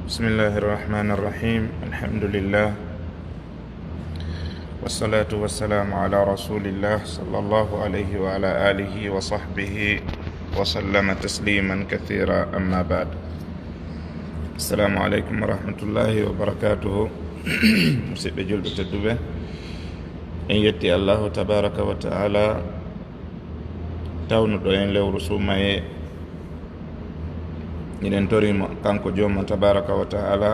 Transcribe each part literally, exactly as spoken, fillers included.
بسم الله الرحمن الرحيم. الحمد لله. والصلاة والسلام على رسول الله صلى الله عليه وعلى آله وصحبه وسلم تسليما كثيرا. أما بعد. السلام عليكم ورحمة الله وبركاته. Musidɓe julɓe tedduɓe, en yetti Allahu tabaraka wa ta'ala, tawnuɗo en lewru suumayee. Miɗen tori mo, kanko Jooma tabaraka wa ta'ala,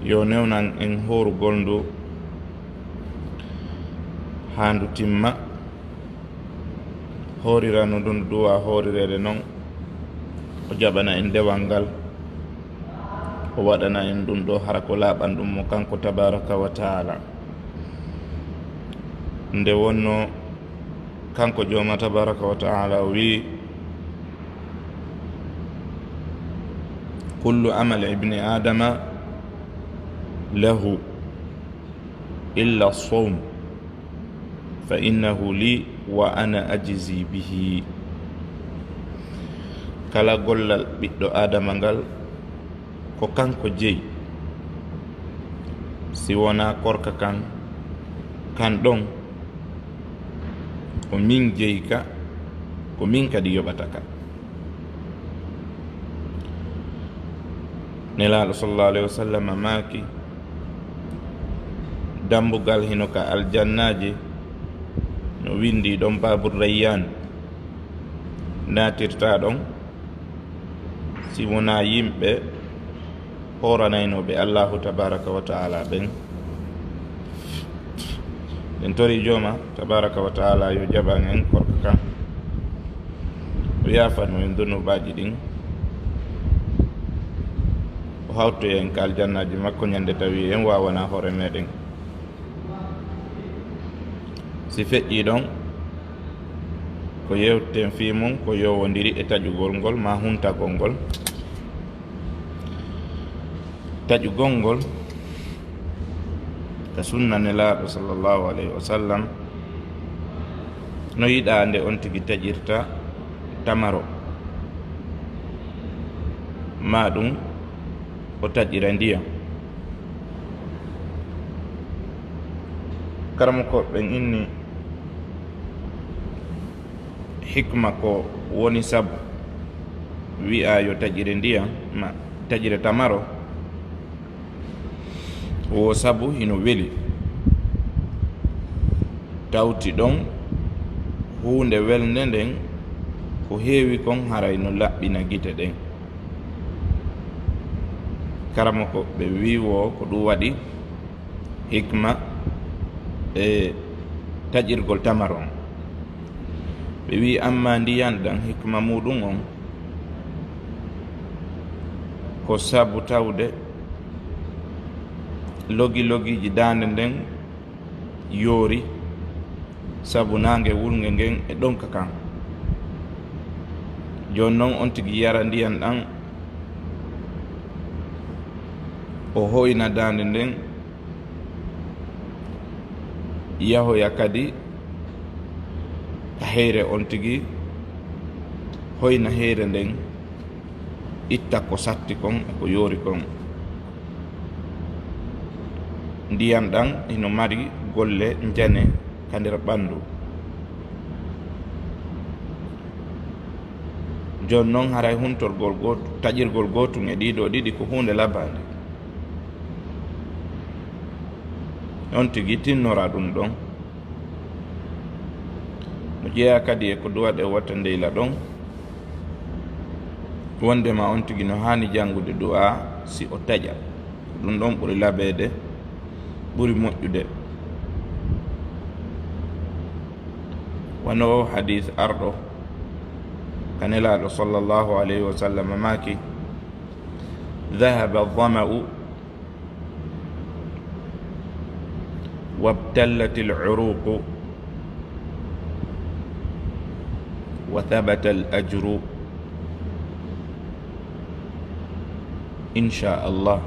yo newnan en hoorugol ndu haa ndu timma, hoorira no ndu ndu duwa hoorireede non, o jaɓana en dewal ngal, o waɗana en ɗum ɗo hara ko laaɓan ɗum mo kanko tabaraka wa ta'ala. Nde wonno kanko Jooma tabaraka wa ta'ala o wi'i: "Kullu amali ibni Adama lahu illa sawm, fa innahu li wa ana ajzi bihi." Kala gollal ɓiɗɗo Adama ngal, ko kanko jeyi. Si wonaa korka kan, kan ɗon, ko min jeyi ka, ko min kadi yoɓata ka. Nelaaɗo sallallahu alayhi wa sallam maaki, dambugal hino ka aljannaaji, no windi ɗon Babu Rayyan, naatirta ɗon si wonaa yimɓe hooranaynooɓe Allahu tabaraka wa ta'ala ɓen. En tori Jooma tabaraka wa ta'ala yo jaɓan en korka kan, o yaafano en dunuubaaji ɗin, o hawtoya en ka aljannaaji makko ñande tawi en waawanaa hoore meɗen. Si feƴƴii ɗon, ko yewteten fii mun ko yowondiri e taƴugol ngol maa huntagol ngol. Taƴugol ngol ka sunna Nelaaɗo sallallahu alayhi wa sallam, no yiɗaa nde on tigi taƴirta tamaro, maa ɗum o taƴira ndiyam. Karamokooɓe ɓen inni hikma ko woni sabu wi'a yo taƴire ndiyam, ma taƴire tamaro, wo sabu hino weli. Tawti ɗon huunde welnde nden, ko heewi kon haray no laɓɓina gite ɗen. Karamoko ɓe wi'i wo ko ɗum waɗi hikma e taƴirgol tamaro on. Ɓe wi'i, amma ndiyan ɗan, hikma muɗum on ko sabu tawde logi-logiiji daande nden yoori, sabu naange wulnge ngen e ɗonka kan. Jooni non on tigi yara ndiyan ɗan, o hoyna daande nden, yahoya kadi ka heyre on tigi, hoyna heyre nden, itta ko satti kon e ko yoori kon. Ndiyan ɗan hino mari golle njane ka nder ɓanndu. Jooni non haray huntorgol gootu-, taƴirgol gootum e ɗii ɗoo ɗiɗi ko huunde labaande. On tigi tinnora ɗum ɗon. No jeyaa kadi e ko du'aɗe watta ndeyla ɗon, wondema on tigi no haani janngude du'a si o taƴa. Ko ɗum ɗon ɓuri labeede, ɓuri moƴƴude. Wano o hadis arɗo ka Nelaaɗo sallallahu alayhi wa sallam maaki: "Dhahaba adh-dhama'u wabtallatil uruqu wa thabatal ajru, insha Allah."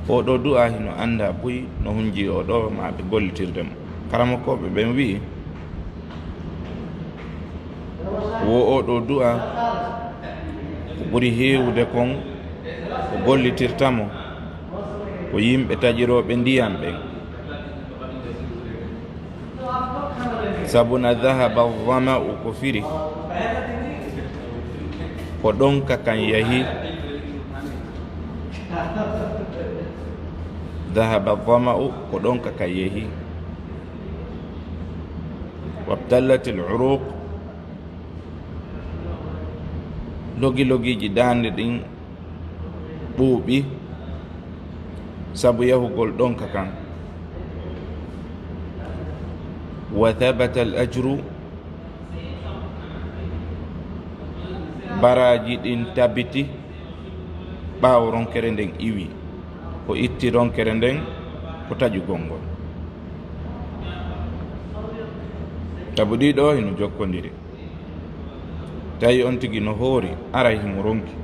Oo ɗoo du'a hino anndaa buy no hunji oo ɗoo maa ɓe gollitirde mo. Karamokooɓe ɓen wi'i, wo oo ɗoo du'a Ko ɓuri heewude kon, ko gollitirta mo, ko yimɓe taƴirooɓe ndiyan ɓen. Sabu na dhahaba dhama'u ko firi, ko ɗonka kan yahi. Dhahaba dhama'u, ko ɗonka kan yahi. Wabtallatil uruq, logilogiiji daande ɗin ɓuuɓi sabu yahugol ɗonka kan. Wa thabata al ajru, baraaji ɗin tabiti ɓaawo ronkere nden iwi. Ko itti ronkere nden ko taƴugol ngol. Sabu ɗiɗo hino jokkondiri. Tawi on tigi no hoori, aray himo ronki.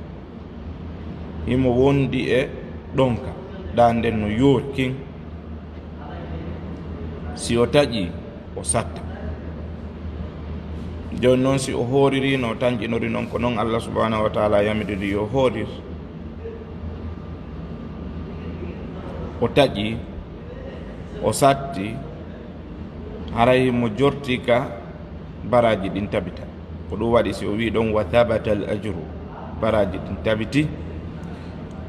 Himo wondi e ɗonka, ɗa nden no yoori kin. Si o taƴi, o satta. Jooni non, si o hooriri no o tanƴinori non, ko non Allah subhanahu wa ta'ala yamiri yo hoorir. O taƴi, o satti, haray mo jorti ka baraaji ɗin tabita. Ko ɗum waɗi si o wi ɗon, "Wa thabata al ajru", baraaji ɗin tabiti,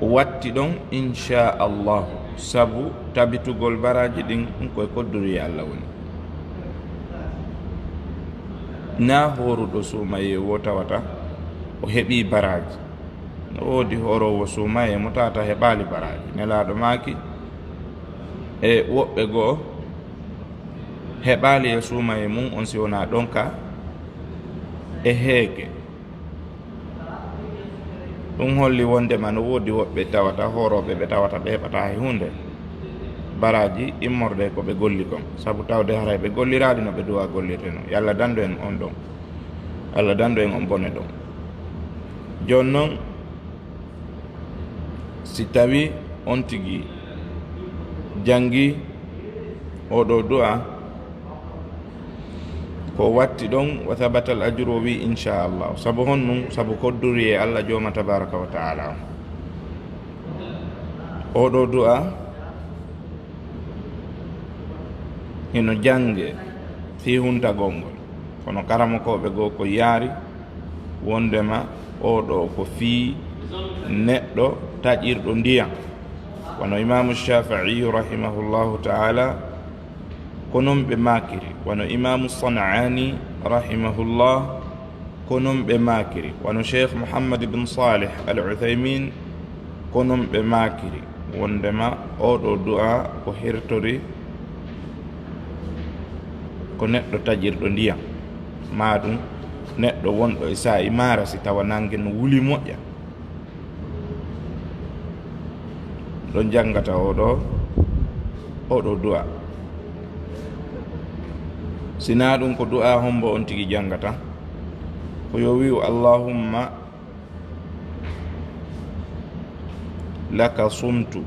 o watti ɗon, "Insha Allah", sabu tabitugol baraaji ɗin, ɗum koye kodduri e Allah woni. Na hooruɗo suumayee wo tawata o heɓi baraaji. No woodi hooroowo suumayee mo tawata heɓaali baraaji. Nelaaɗo maaki, e woɓɓe goo heɓaali e suumayee mum on si wonaa ɗonka e heege. Ɗum holli wondema no woodi woɓɓe tawata hoorooɓe ɓe tawata ɓe heɓataa hay huunde baraaji immorde ko ɓe golli kon, sabu tawde haray ɓe golliraali no ɓe du'a gollirde non. Yo Allah dandu en on ɗon. Allah dandu en on bone ɗon. Jooni non, si tawi on tigi jangi oo ɗoo du'a, ko watti ɗon, "Wa thabata al ajru", o wi, "Insha Allah." Sabu honɗum? Sabu kodduri e Allah Jooma Tabaraka wa Ta'ala. Oo ɗoo du'a hino jange fii huntagol ngol. Kono karamokooɓe goo ko yaari wondema oo ɗoo ko fii neɗɗo taƴirɗo ndiyan. Wano Imaamu Shaafi'i rahimahullahu ta'ala, ko non ɓe maakiri. Wano Imaamu San'aani rahimahullah, ko non ɓe maakiri. Wano Sheikh Muhammad ibn Salih Al Uthaymin, ko non ɓe maakiri. Wondema oo ɗoo du'a ko hertori ko neɗɗo taƴirɗo ndiyan, maa ɗum neɗɗo wonɗo e saa'i maara si tawa nange no wuli moƴƴa. Ɗon janngata oo ɗoo, oo ɗoo du'a. Si naa ɗum, ko du'a hombo on tigi janngata? Ko yo wi'u, "Allahumma laka sumtu,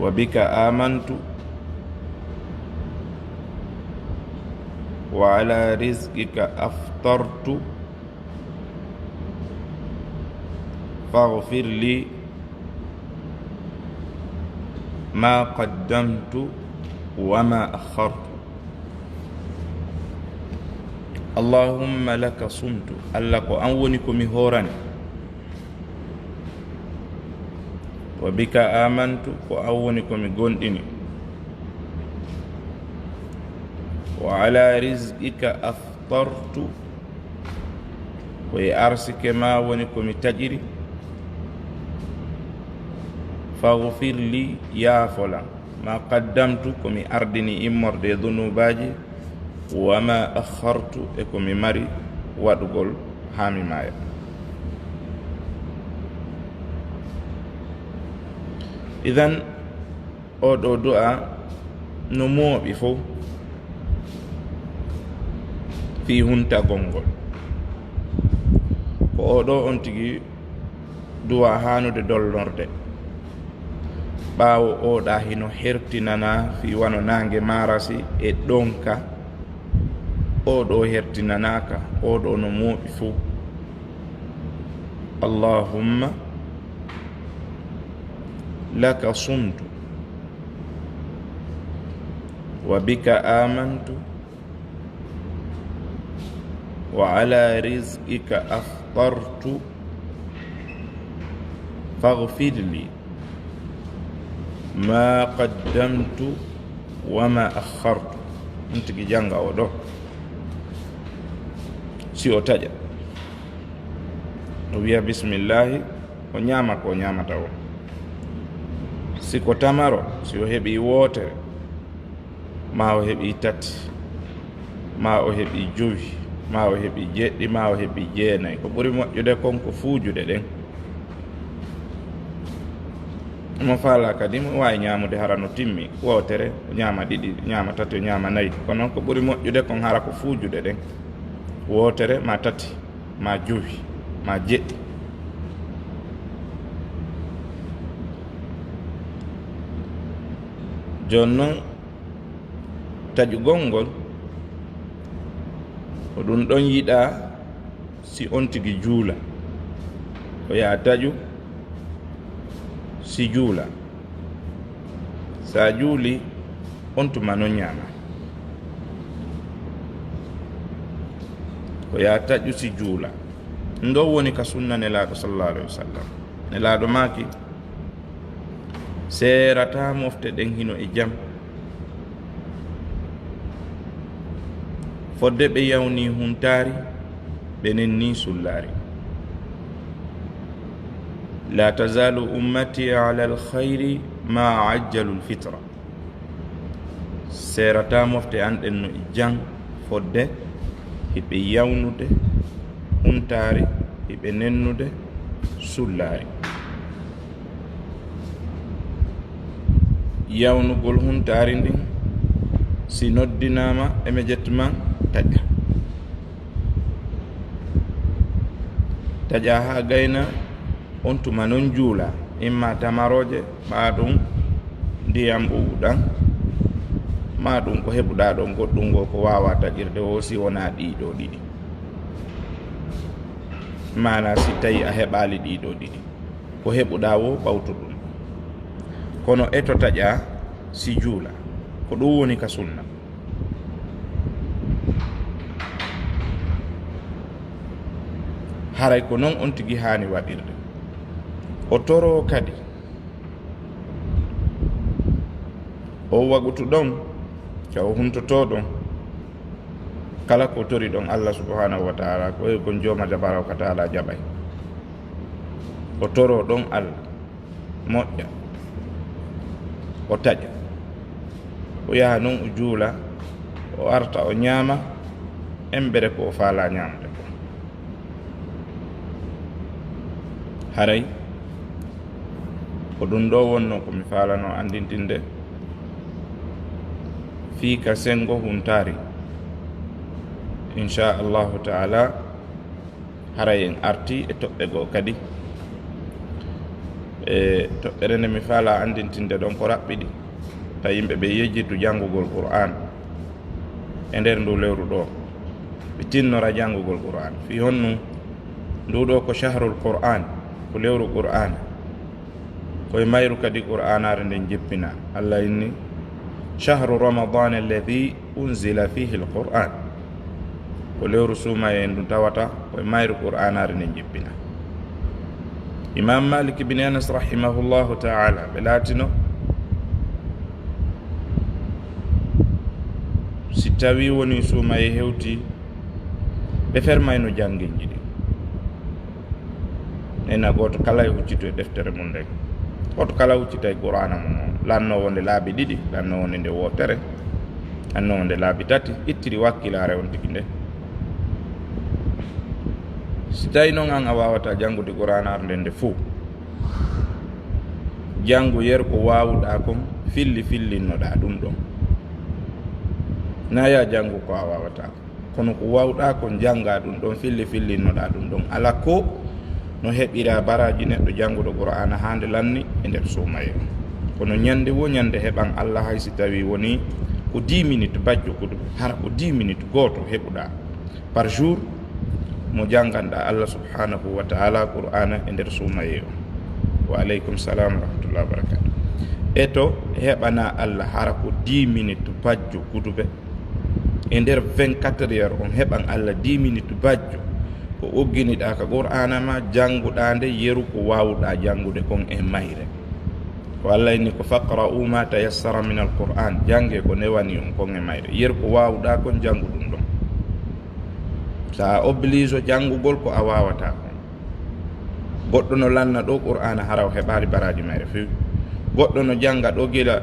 wa bika amantu, wa ala rizqika aftartu, faghfir li ma qaddamtu wa ma akhartu." Allahumma laka sumtu, Allah, ko an woni ko mi hoorani. Wa bika amantu, ko an woni ko mi gomɗini. Wa ala rizqika aftartu, ko e arsike ma woni ko mi taƴiri. Faghfir li, yaafolan. Ma qaddamtu, ko mi ardini immorde e dunuubaaji, wa ma akhartu, e ko mi mari waɗugol haa mi maaya. Idan, oo ɗoo du'a no mooɓi fow fii huntagol ngol. Ko oo ɗoo on tigi du'a haanude dolnorde. Ɓaawo oo ɗaa hino hertinanaa fii wano naange maarasi e ɗonka, Oo ɗoo hertinanaaka, oo ɗoo no mooɓi fow. Allahumma laka sumtu wa bika amantu wa ala rizqika aftartu faghfir li ma qaddamtu wa ma akhartu. On tigi jannga o ɗoo. Si o taƴa, o wiya bismillahi, o ñaama ko o ñaamata o. Si ko tamaro, si o heɓii wootere, maa o heɓii tati, maa o heɓii jowi, maa o heɓii jeɗɗi, maa o heɓii jeenay, ko ɓuri moƴƴude kon ko fuujude ɗen. Mo faalaa kadi, mo waawi ñaamude hara no timmi, wootere, o ñaama ɗiɗi, ñaama tati, o ñaama nayi. Kono ko ɓuri moƴƴude kon hara ko fuujude ɗen, wootere, maa tati, maa jowi, maa jeɗɗi. Jooni non, taƴugol ngol, ko ɗum ɗon yiɗaa si on tigi juula. Ko yo a taƴu si juula. Si a juuli, on tuma non ñaama. Ko yo a taƴu si juula. Ɗum ɗoo woni ka sunna Nelaaɗo sallallahu alayhi wa sallam. Nelaaɗo maaki, seerataa mofte ɗen hino e jam. Fodde ɓe yawnii huntaari, ɓe nennii sullaari. La tazalu ummati ala alkhayri ma ajjalu alfitra. Seerataa mofte an ɗen no e jam, fodde hiɓe yawnude huntaari, hiɓe nennude sullaari. Yawnugol huntaari ndin, si noddinaama, immédiatement taƴa. Taƴa haa gayna, on tuma non juula, imma tamarooje, maa ɗum ndiyam ɓuuɓɗam, maa ɗum ko heɓuɗaa ɗon goɗɗum ngoo ko waawaa taƴirde woo, si wonaa ɗii ɗoo ɗiɗi. Maanaa, si tawii a heɓaali ɗii ɗoo ɗiɗi, ko heɓuɗaa woo ɓawtu ɗum. Kono eto taƴa si juula, ko ɗum woni ka sunna. Haray ko non on tigi haani waɗirde. O toroo kadi, o wagutu ɗon, ka o huntotoo ɗon, kala ko tori ɗon Allah subhanahu wa ta'ala, ko e kon Jooma Tabaraka wa Ta'ala jaɓay. O toroo ɗon Allah, moƴƴa, o taƴa, o yaha non o juula, o arta o ñaama, embere ko o faalaa ñaamde ko. Haray ko ɗum ɗoo wonnoo ko mi faalanoo anndintinde fii ka senngo huntaari. Insha Allahu ta'ala, haray en artii e toɓɓe goo kadi. E toɓɓere nde mi faalaa anndintinde ɗon ko raɓɓiɗi, tawi yimɓe ɓe yejjitu janngugol Qur'aan e nder ndu lewru ɗoo, ɓe tinnora janngugol Qur'aan. Fii honɗum? Ndu ɗoo ko shahrul Qur'aan, ko lewru Qur'aana. Ko e mayru kadi Qur'aanaare nden jippinaa. Allah inni, "Shahru Ramadana alladhi unzila fihi al-Qur'an." Ko lewru suumayee ndu tawata ko e mayru Qur'aanaare nden jippinaa. Imam Malik ibn Anas rahimahullahu ta'ala, ɓe laatino, si tawii wonii suumayee hewtii, ɓe fermayno jannginji ɗin. Ena gooto kala e huccito e deftere mum nden. Gooto kala huccita e Qur'aana mum on. Lannoo wonde laabi ɗiɗi, lannoo wonde nde wootere, lannoo wonde laabi tati, ittiri wakkilaare on tigi nde. Si tawii non an a waawataa janngude Qur'aanaare nden nde fow, janngu yeru ko waawuɗaa kon, filli fillinnoɗaa ɗum ɗon. Naa yaa janngu ko a waawataa kon. Kono ko waawɗaa kon, janngaa ɗum ɗon, filli fillinnoɗaa ɗum ɗon. Alaa ko no heɓiraa baraaji neɗɗo jannguɗo Qur'aana haa nde lanni e nder suumayee. Kono ñannde woo ñannde heɓan Allah, hay si tawii wonii Ko dix minutes bajjo kudu, hara ko dix minutes gooto heɓuɗaa par jour mo jannganɗaa Allah subhanahu wa ta'ala Qur'ana e nder suumaye o. Wa alaikum salam wa rahmatullahi wa barakatuh. E to heɓana Allah hara ko dix minutes bajjo kudu be. E nder vingt-quatre heures on heɓan Allah dix minutes bajjo. Ko ogginiɗaa ka Qur'ana ma jannguɗaa nde yeru ko waawuɗaa janngude kon e mayre. Ko Allah inni ko, "Faqra'u ma tayassara min al-Qur'an." Jannge ko newani on kon e mayre. Yer ko waawuɗaa kon janngu ɗum ɗon. Sa a oblige janngugol ko a waawataa kon. Goɗɗo no lanna ɗo Qur'ana hara o heɓaali baraaji mayre few. Goɗɗo no jannga ɗo gila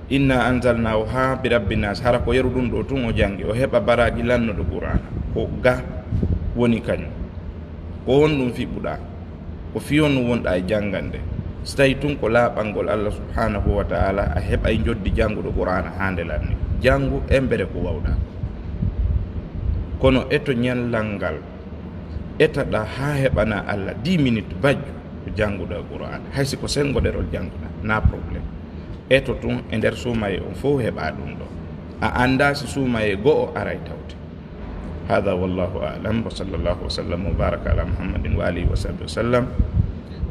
"Inna anzalnahu" haa "Bi rabbi nas", hara ko yeru ɗum ɗo tun o janngi, o heɓa baraaji lannuɗo Qur'ana. Ko ga woni kañum. Ko honɗum fiɓɓuɗaa? Ko fii honɗum wonɗaa e janngande? Si tawii tun ko laaɓangol Allah subhanahu wa ta'ala, a heɓay njoddi jannguɗo Qur'ana haa nde lanni. Janngu embere ko waawɗaa. Kono eto ñallal ngal, etaɗaa haa heɓanaa Allah dix minutes bajjo ko jannguɗaa Qur'ana. Hay si ko senngo ɗerol jannguɗaa, na problème. Eto tun e nder suumaye on fow heɓaa ɗum ɗo. A anndaa si suumaye go'o aray tawte. Hada wallahu a'lam, wa sallallahu wa sallam wa baraka ala Muhammadin wa alihi wa sahbihi wa sallam.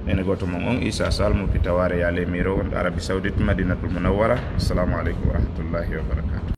Nene gooto mon on, Isa Sall mo Pitawaare Yaale Miro, wonɗo Arabie Saoudite, Madinatul Munawwara. Assalamu alaikum wa rahmatullahi wa barakatuh.